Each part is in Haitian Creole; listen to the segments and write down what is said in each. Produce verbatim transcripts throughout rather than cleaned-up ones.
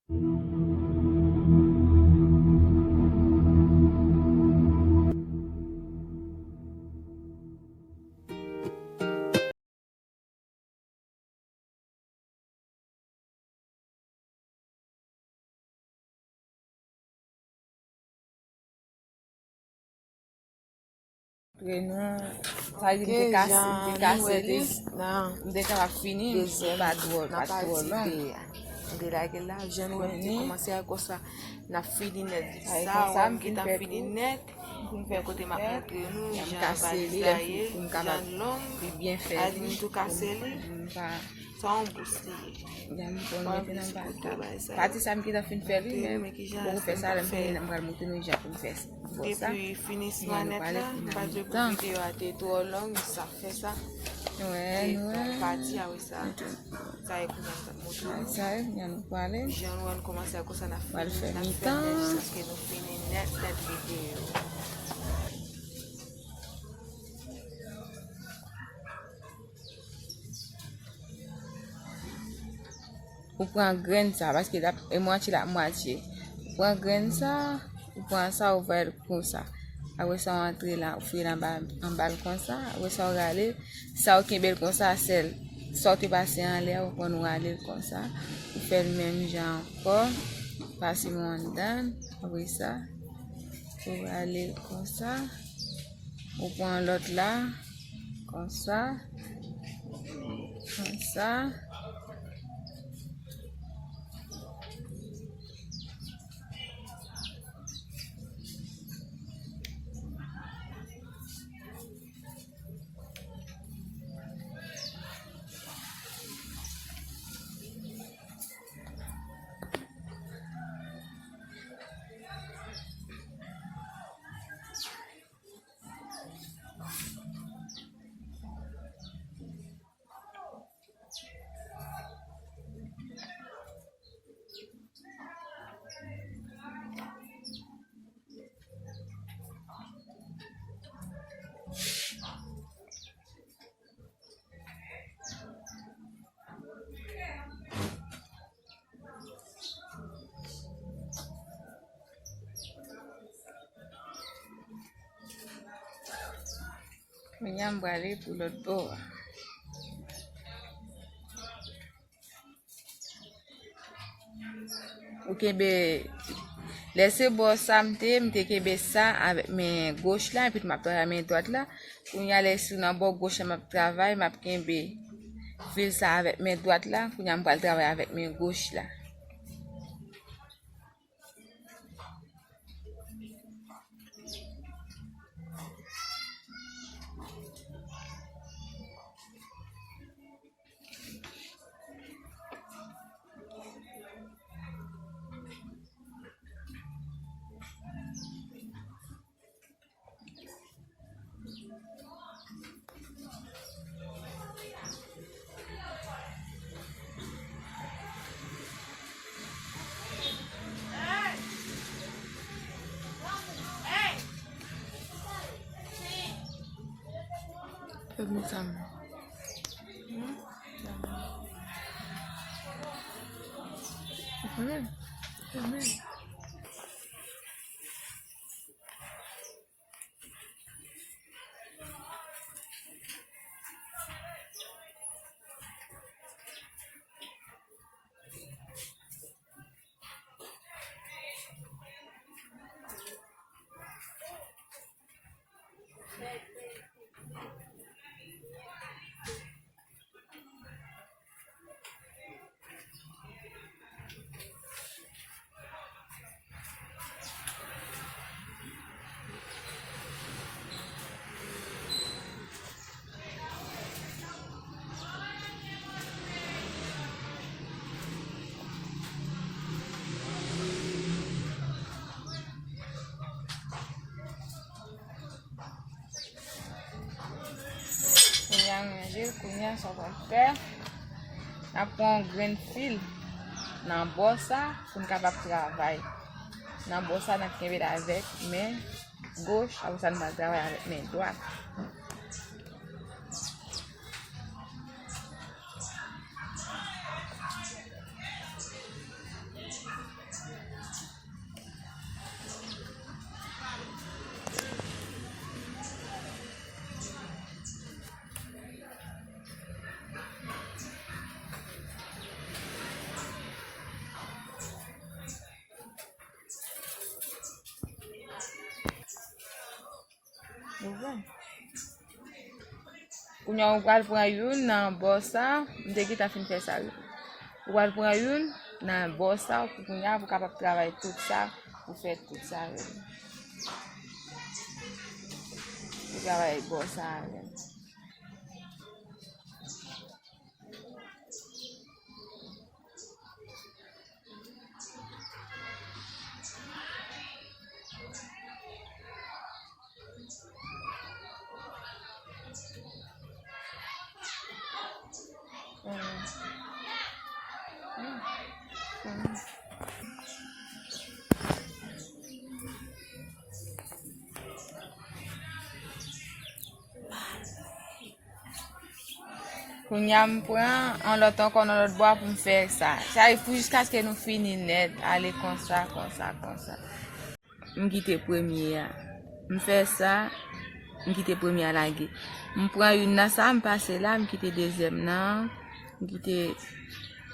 Tre nou, sa di m te kase, m te kase li, m te kapab fini, m pa twò, pa twò long. M te lage l la, jan nou wè, m te kòmanse a konsa, n ap fini nèt. Sa, wè, m gentan fini nèt. Men kote m ap montre nou, jan baliz la ye, jan l long, sa di m tou kase li. Sa yon bous li ye. Pati sa m gentan fin fè li, men poko fè sa, lè m fini, m pral montre nou jan pou m fè sa. Depi finisman nèt la, m pa vle pou videyo a te twò long, sa fè sa. Te pran pati, apre sa, sa e kounye a m t ap montre nou. Sa e kounye a nou prale. Jan nou wè n kòmanse a konsa, n ap fini, n ap fè nèt jiskaske nou fini nèt, nèt videyo. Ou pran grenn sa, paske l ap, e mwatye l ap mwatye. Ou pran grenn sa, ou pran sa, ou fè l konsa. Apre sa, ou antre la, ou fouye l anba, anba l konsa. Apre sa, ou rale l. Sa, ou kenbe l konsa, sèl sa w te pase anlè a, ou konn rale l konsa. Ou fè l menm jan ankò. Pase men w anndan l. Apre sa, ou rale l konsa. Ou pran lòt la. Konsa. Konsa. Kounye a m prale pou lòt bò a. Ou kenbe, lè se bò sa m te ye, m te kenbe sa avèk men goch la, epi m ap travay men dwat la. Kounye a lè si w nan bò goch la m ap travay, m ap kenbe fil sa avèk men dwat la. Kounye a m pral travay avèk men goch la. Fèmen sa m. Fèmen. Fèmen. Kounye a m ranje l, kounye a sa w pral fè, n ap pran yon grenn fil nan bò sa pou n kapab travay. Nan bò sa, n ap kenbe l avèk men goch, apre sa, n pral travay avèk men dwat. Ou konprann? Kounye a, ou pral pran youn nan bò sa, m te gentan fin fè sa, wi. Ou pral pran youn nan bò sa, pou kounye a, pou kapab travay tout sa, pou fè tout sa, wi. Pou travay bò sa, wi. Kounye a m pran yon lòt ankò nan lòt bò a pou m fè sa. Sa e pou jiskaske nou fini nèt, ale konsa, konsa, konsa. M kite premye a. M fè sa, m kite premye a lage. M pran youn nan sa, m pase la, m kite dezyèm nan. M kite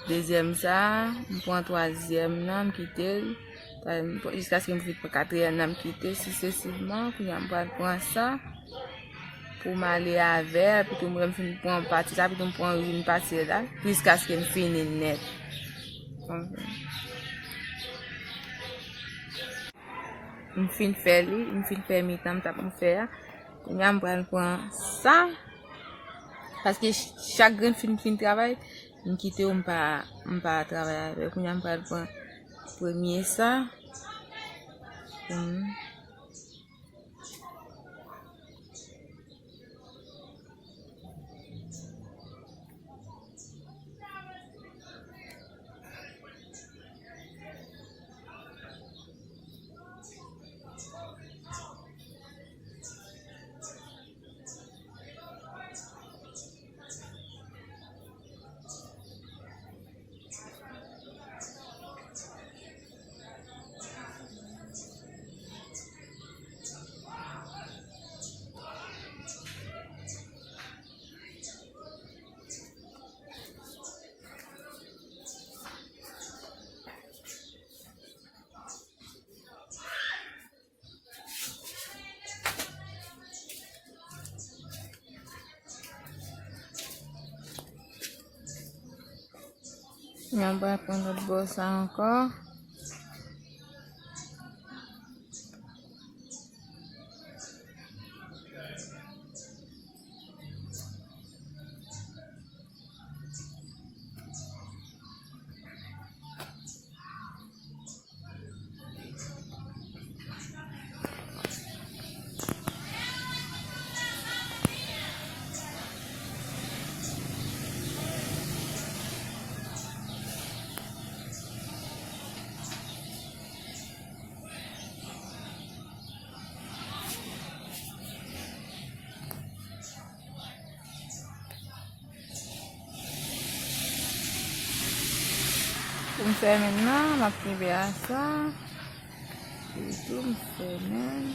dezyèm sa, m pran twazyèm nan, m kite l. Sa, m pran, jiskaske m fin pran katriyèm nan, m kite, sisesivman. Kounye a, m pral pran sa pou m ale avè l. Pito m, lè m fin pran pati sa, pito m pran youn pati la, jiskaske m fini nèt. M fin fè li, m fin fè mitan m t ap fè a. Kounye a, m pral pran sa. Paske ch-, chak grenn fim fin travay, m kite yo, m pa, m pa travay avè yo. Kounye a, m pral pran premye sa. Hmm. Mwen pral pran lòt bò sa ankò. Pou m fèmen l nan, m ap kenbe a sa. Epi tou, m fèmen l.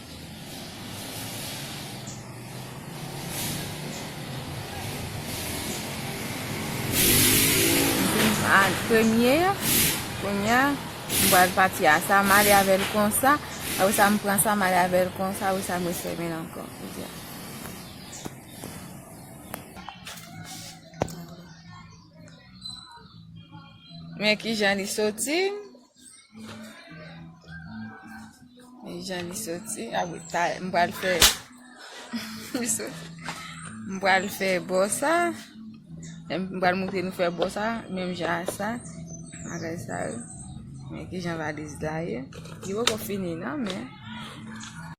M fin pran premye a, kounye a, m pral pati a sa, m ale avè l konsa. Apre sa, m pran sa, m ale avè l konsa. Apre sa, m refèmen l ankò. Kounye a. Men kijan li soti. Men jan li soti. Apre ta, m pral fè. Li soti. M pral fè bò sa. M pral montre nou fè bò sa. Menm jan a sa. Bagay sa yo. Men kijan valiz la ye. Li poko fini non, men.